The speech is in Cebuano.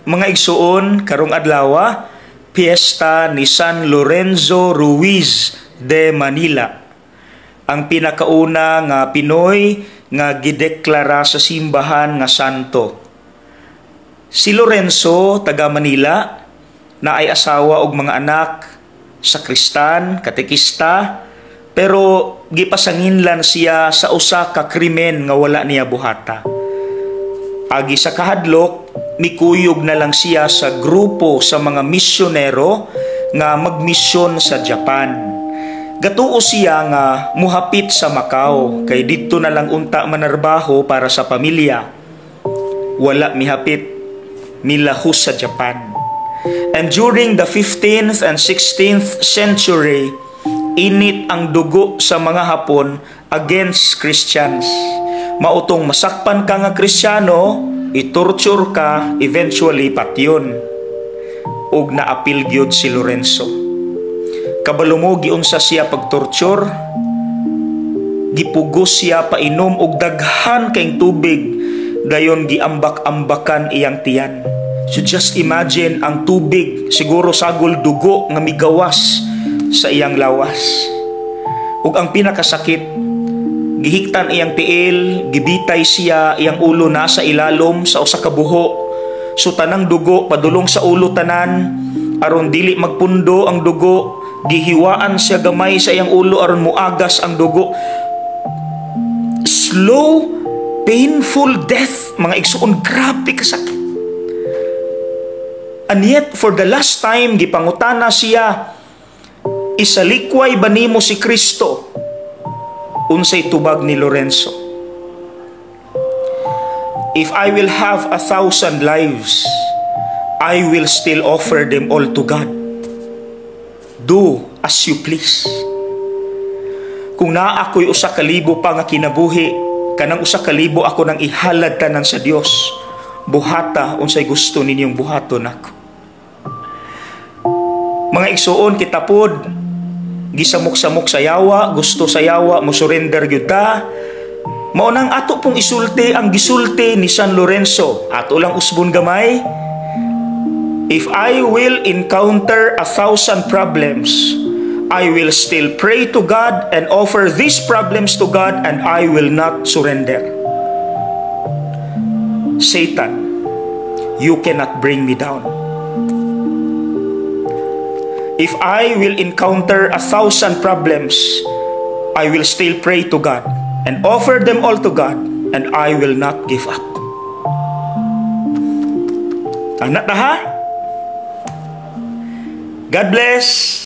Mga igsuon, karong adlaw, piyesta ni San Lorenzo Ruiz de Manila. Ang pinakauna nga Pinoy nga gideklara sa simbahan nga santo. Si Lorenzo, taga Manila, naay asawa og mga anak, sakristan, katekista, pero gipasanginlan siya sa usa ka krimen nga wala niya buhata. Agi sa kahadlok, mikuyog na lang siya sa grupo sa mga misyonero nga magmisyon sa Japan. Gatuo siya nga muhapit sa Macau kay didto na lang unta manarbaho para sa pamilya. Wala mihapit, milahos sa Japan. And during the 15th and 16th century, init ang dugo sa mga Hapon against Christians. Mao tong masakpan ka nga Kristiyano, i-torture ka, eventually patyon. Ug naapil gyud si Lorenzo. Kabalo mo giunsa siya pagtorture? Gipugos siya painom og daghan kayong tubig, dayon giambak-ambakan iyang tiyan. So just imagine ang tubig, siguro sagol dugo nga migawas sa iyang lawas. Ug ang pinakasakit, gihiktan iyang tiil, gibitay siya, iyang ulo nasa ilalom sa usa ka buho. So tanang dugo padulong sa ulo tanan, aron dili magpundo ang dugo, gihiwaan siya gamay sa iyang ulo aron muagas ang dugo. Slow, painful death, mga igsuon, grabe kasakit. And yet, for the last time, gipangutana siya, "Isalikway ba nimo si Kristo?" Unsay tubag ni Lorenzo? "If I will have 1,000 lives, I will still offer them all to God. Do as you please." Kung naa ako'y 1,000 pa nga kinabuhi, kanang 1,000 ako nang ihalad tanan sa Dios. Buhata unsay gusto ninyong buhaton nako. Mga igsuon, kita pod gisamok-samok sa yawa, gusto sa yawa mo surrender gyud ta. Mao nang ato pong isulti ang gisulti ni San Lorenzo. Ato lang usbon gamay. "If I will encounter 1,000 problems, I will still pray to God and offer these problems to God and I will not surrender. Satan, you cannot bring me down. If I will encounter 1,000 problems, I will still pray to God and offer them all to God and I will not give up." Anak na ha? God bless!